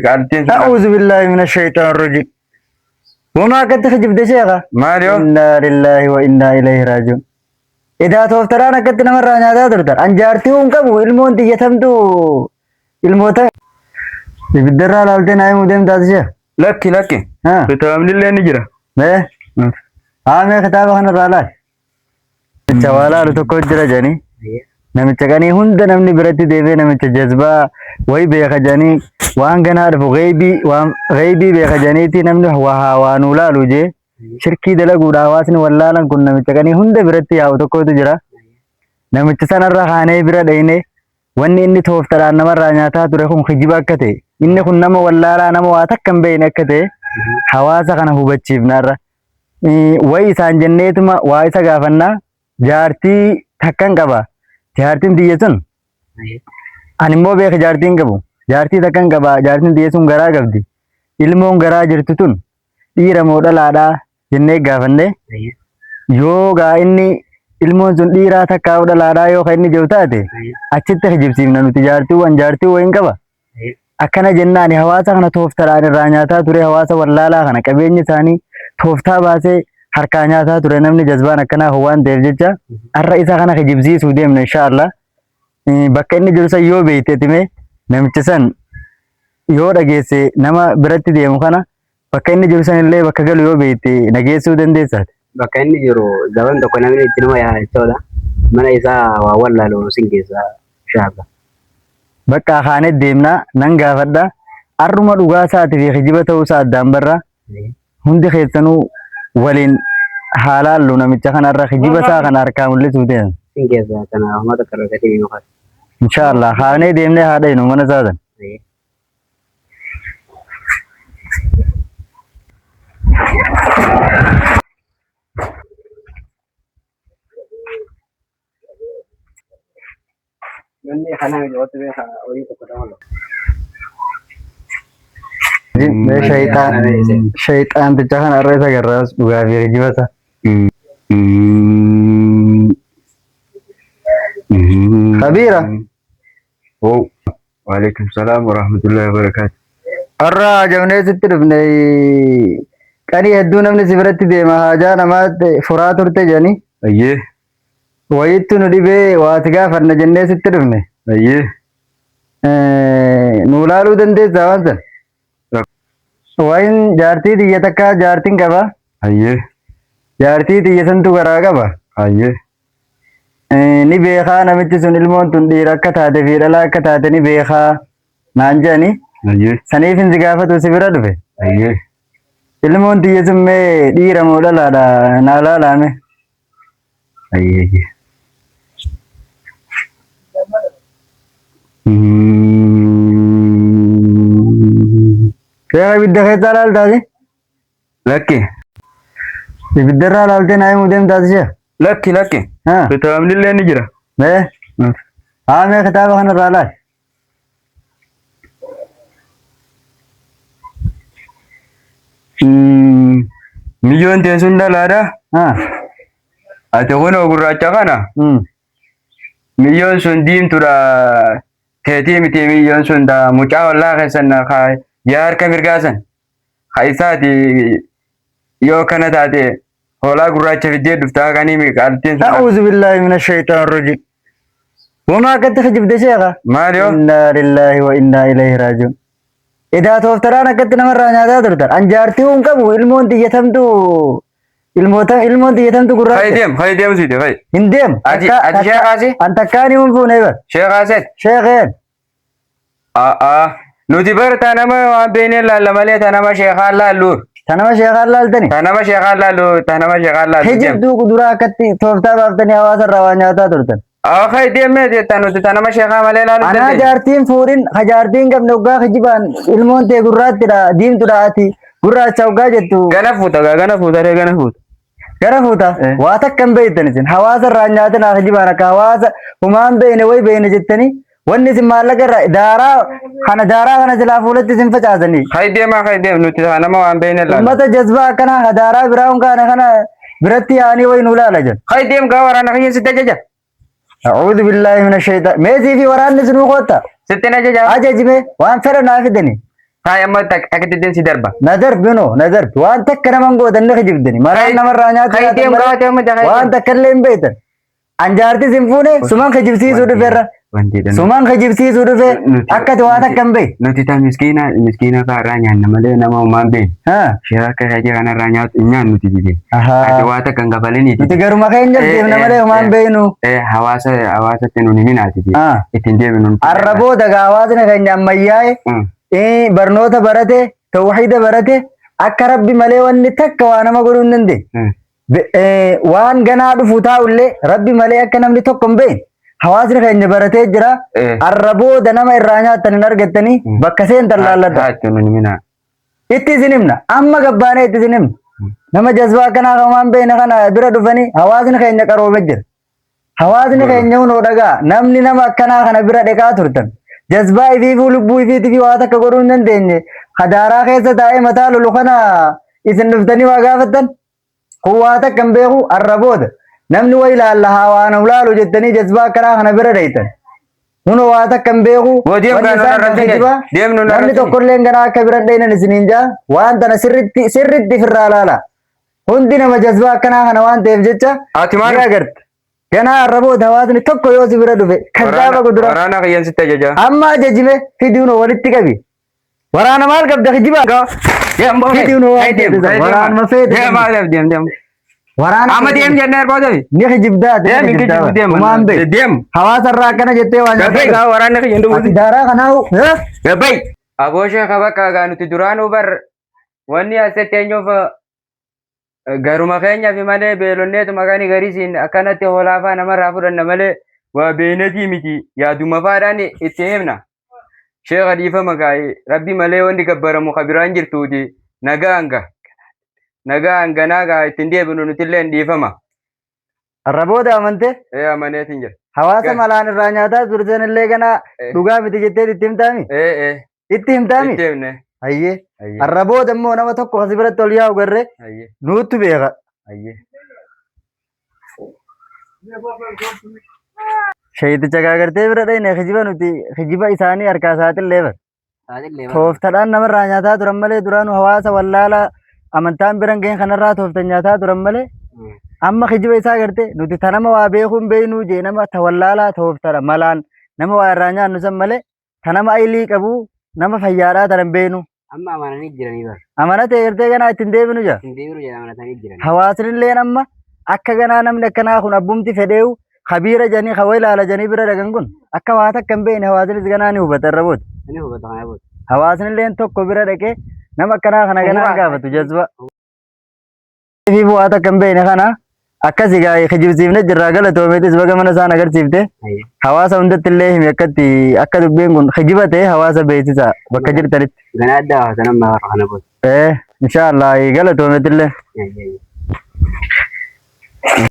Qaaltiin sun A'uuzu billaahi mina shaytaan rajiim. Wamaa akkatti kijibde sheekha. Maal yoo? Innaa lillaahi wa innaa ilayhi raaji'uun. Edaa tooftaadhaan akkatti namarraa nyaataa turtan. An jaartii hin qabu ilmoon xiyyatamtu ilmoota ibiddarraa laaltee naa himuu deemtaati sheekha. Lakki lakki. Haa. Kitaabni illee ni jira. Mee haa mee kitaaba kanarraa laal. Namicha waa laalu tokko jira jedhanii. Namicha qanii hunda namni biratti deemee namicha jazbaa wayi beeka jedhanii waan ganaa dhufu gheeybii waan gheeybii beeka jedhaniiti namni waa haa waa nuu laalu jee shirkii dalaguudha hawaasni wallaalan kun namicha qanii hunda biratti yaa'u tokkotu jira. Namicha sanarra kaanee bira dhayne wanni inni tooftadhaan namarraa nyaataa ture kun kijiba akka ta'e inni kun nama wallaalaa nama waa takka hin beekne akka ta'e hawaasa kana hubachiifnaarra. Wayi isaan jenneetuma waa isa gaafannaa jaartii takkan qaba. Jaartiin tiyya sun ani immoo beeka jaartii hin qabu. Jaartii takkan qaba jaartiin tiyya sun garaa qabdi. Ilmoon garaa jirtu tun dhiira moo dhalaadhaa jennee gaafanne yoo gaa inni ilmoon sun dhiiraa takkaa dhalaadhaa yoo kan inni jiru taate achitti kijibsiifna nuti jaartiiwwan jaartii wayiin qaba. Akkana jennaan hawaasa kana tooftadhaan irraa nyaataa ture hawaasa wallaalaa kana qabeenya isaanii tooftaa baasee harkaa nyaataa ture namni jazbaan akkanaa kun waan ta'eef jecha har'a isa kana kijibsiisuu deemna inshaallah. Bakka inni jiru san yoo beekte time namicha san yoo dhageesse nama biratti deemu kana bakka inni jiru san illee bakka galu yoo beekte nageessuu dandeessaati. Bakka inni jiru zaman tokko namni itti nama yaa jechuudha. Mana isaa waa wallaalu sin geessa inshallah. Bakka kaanee deemnaa nan gaafadha. Arruma dhugaa isaatii fi kijiba ta'uu isaa addaan barra. Hundi keessanuu waliin haa laallu namicha kanarra kijiba isaa kana harkaa mul'isuu deema. Sin geessa kana homaa takka irra gatii hin qabu. Inshaallah kaanee deemnee haa dhaynu mana isaa sana. Namni kanaa miti watti beekaa horii tokko dabalu. Mee shayxaan shayxaanticha kana irra isa garraas dhugaa fi kijiba isaa. Kabiira. Oh, waalaikum salaam wa rahmatullahi wa barakatuh. Har'a hajamnee sitti dhufne qanii hedduu namni si biratti deema haajaa namaa furaa turte jedhanii Ayyee, wayittu nu dhibee waa si gaafanna jennee sitti dhufne. ayyee. Nu laaluu dandeessaa waan sana. Wayin jaartii tiyya takka jaartiin qaba. Ayyee, Jaartii tiyya santu garaa qaba. ayyee. Ni beekaa namichi sun ilmoon tun dhiira akka taate fi dhalaa akka taate ni beekaa naan jedhani. Ayyee, Saniif hin si gaafatu si bira dhufe. ayyee. Ilmoon tiyya sun mee dhiira moo dhalaadha naa laalaame. Ayyee, ayyee. Seera ibidda keessaa laaltaati. Lakki, Ibiddarraa laaltee naa himuu deemtaati shee. lakki, lakki. Haa. Kitaabni illee ni jira. Mee haa mee kitaaba kanarraa laal. Miyyoon tee sun dhalaadha. Haa. Ati kunoo gurraacha kana. Miyyoon sun diimtuudha. Teetii miti miyyoon sun da mucaa ollaa keessan yaa harka mirgaa san. Ha isaati yoo kana taate hoolaa gurraacha fiddee dhuftaa kanii qaaltiin sun. A'uuzu billaahi mina shaytaan rajiim. Wamaa akkatti kijibde sheekha. Maal yoo? Innaa lillaahi wa innaa ilayhi raaji'uun. Edaa tooftaadhaan akkatti namarraa nyaataa turtan. An jaartii hin qabu ilmoon xiyyatamtu ilmoota ilmoon xiyyatamtu Fayi gurraacha. deem, fayi deem siite fayi. Hin deemu. Ati ati sheekaasi? An takkaan hin fuune bar. Sheekaaseet? Sheekeen. A'aa. Nuti bar ta nama waan beekneen laalla malee ta nama sheekaan laallu. Ta nama sheekaan laaltani. Ta nama sheekaan laallu, ta nama sheekaan laallu. deem. Kijibduu kuduraa akkatti tooftaa baaftanii hawaasa irraa waa nyaataa turtan. Haa fayi deemee jetta nuti ta nama sheekaa malee laaluu Anaa dandeenya. jaartiin fuudhin ka jaartiin qabne hoggaa kijibaan ilmoon tee gurraattidha diimtudha ati gurraacha hoggaa jettu Gana fuuta gaa gana fuuta ree gana fuuta. gara fuuta Eh. waa takka hin beektan isin hawaasa irraa hin nyaatin haa kijibaan akka hawaasa humaan beekne way beekne jettanii wanni isin maallaqa irraa daaraa kana daaraa kana silaa fuulatti isin facaasanii Hayi deemaa hayi deem nuti ta nama waan beekne laalla. ummata jazbaa akkanaa ka daaraa biraa hunkaana kana biratti yaa'anii way nu laala jedhu. Hayi deem gaa waraana kiyya sitti ajaja. A'uudhu billaahi mina shaytaan. Meesii fi waraanni sinuu kootta. Sitti na ajaja. Ajajime waan fedha naa fidani. Taa'e amma takkittiin si darba. Na darbi noo na darbi waan takka naman gootan ni kijibdani maraan namarraa nyaatu Kai nyaatan deem malee gaafate amma jakaa. waan takka illee hin beektan. An jaartis hin fuune sumaan kijibsiisuu dhufeerra. Wanti dha. Sumaan kijibsiisuu dhufe Nuti- akka ati waan takka hin beekne. Nuti ta miskiina miskiina fa'aa irraa nyaanna malee nama homaa hin beekne. Haa. Sheera akka keetii kanarraa nyaatu hin nyaannu nuti dide. Ahaa. Ati waa takka hin kafaliniiti. Nuti garuma keenya Eh, deemna eh, malee homaa hin eh. beeknu. Eh, hawaasa hawaasatti nuun himinaati. Ah. Ittiin deebinu. Arra booda gaa hawaasni keenya ammayyaa'e barnoota barate tawhiida barate akka rabbi malee wanni takka waa nama godhuu hin dandeenye. Waan ganaa dhufu taa'ullee rabbi malee akka namni tokko hin beekne hawaasni keenya baratee jira. Arra booda nama irraa nyaattan hin argattanii bakka seentan laalladha. Haa itti nuun himinaa. Itti isin himna. Amma gabbaanee itti isin himna. Nama jazbaa akkanaa kan waan beekne kana bira dhufanii hawaasni keenya qaroome jira. Hawaasni keenya hunoo dhagaa namni nama akkanaa kana bira dheqaa turtan. Jazbaa ifiifuu lubbuu ifiitifii waa takka godhuu hin dandeenye. Hadaaraa keessa taa'ee mataa lolu kana isin dhuftanii waa gaafattan. Kun waa takka hin beeku arra booda. Namni wayi ilaalla haa waa nu laalu jettanii jazbaa akkanaa kana bira dheeytan. Kunoo waa takka hin beeku. Boo deem Wanni gaa nuun isaan kan arrabsine. kijibaa. Deem nuun Namni arrabsine. tokkollee ganaa akka bira hin dheynan isiniin jaa. Waan tana sirritti sirritti ofirraa laala. Hundi nama jazbaa akkanaa kana waan ta'eef jecha Ati maal? ni agarta. Ganaa arra booda hawaasni tokko yoo si bira dhufe kazzaaba gudura. Waraana kiyyan sitti ajaja. Amma ajajime fidiunoo walitti qabi. Waraana maal qabda kijibaa? Deem boo. Fidii nu waan Deem. feete waraanuma feete. Deem maaliif deem deem. Waraana Amma deem jennee booda. Ni kijibdaa ati Deem ni hin kijibdaa. kijibu deem. Humaan beeku. Deem. Hawaasa irraa akkana jettee waan Gabbay gaa waraanni kiyyan Ati dhufu. daaraa kanaahu. Gabbay. Aboo sheeka bakka gaa nuti duraanuu bar wanni asitti eenyuuf garuma keenyaaf malee beelonneetuma kan garisiin akkanatti hoolaa faa namarraa fudhanna malee waa beeynatii miti yaaduma faadhaan itti himna. Sheeka dhiifama gaa'e rabbi malee wanni gabbaramu ka biraan jirtuuti nagaa hanga nagaa hanganaa gaa ittiin deebinu nutillee hin dhiifama. Arra booda amante Ee amaneetiin jira. hawaasa malaan irraa nyaataa turtan illee ganaa Eh. dhugaa miti jettee itti himtaami? Ee ee Itti himtaami? itti himne. Hayyee. Hayyee Arra booda immoo nama tokko asi biratti ol yaa'u garree hayyee nuuttu beeka. hayyee. Sheeyiticha gaagartee bira dhayne kijiba nuti kijiba isaanii harkaa isaatillee bara. Saaxillee bara. Tooftadhaan namarraa nyaataa turan malee duraanuu hawaasa wallaalaa amantaan bira hin gahin kanarraa tooftan nyaataa turan malee amma kijiba isaa garte nuti ta nama waa beekuu hin beeknuu jee nama ta wallaalaa tooftadha malaan nama waa irraa nyaannu san malee ta nama aylii qabu nama fayyaadhaa tana hin beeknu. Amma amananii jiranii bara. Amanatee gartee ganaa ittiin deebinu jaa. Hin deebiru jedha amanatanii jiranii. Hawaasnilleen amma akka ganaa namni akkanaa kun abbumti fedheewu kabiira janii kawa ilaala janii bira dhaqan kun akka waa takka hin beekne hawaasnis ganaa ni hubata irra booda. Inni hubata kana booda. Hawaasnilleen tokko bira dhaqee nama akkanaa kana ganaa hin gaafatu jazba. Fi bu'aa takka hin beekne kana akkasi gaa kijibsiifne jirraa galatoomeetis baga mana isaan agarsiifte hawaasa hundatti illee himi akkatti akka dubbiin kun kijiba ta'e hawaasa beeksisa bakka jirtanitti. Ganaa adda baafatan amma warra kana booda. Inshallah galatoomeetillee. Ayyee.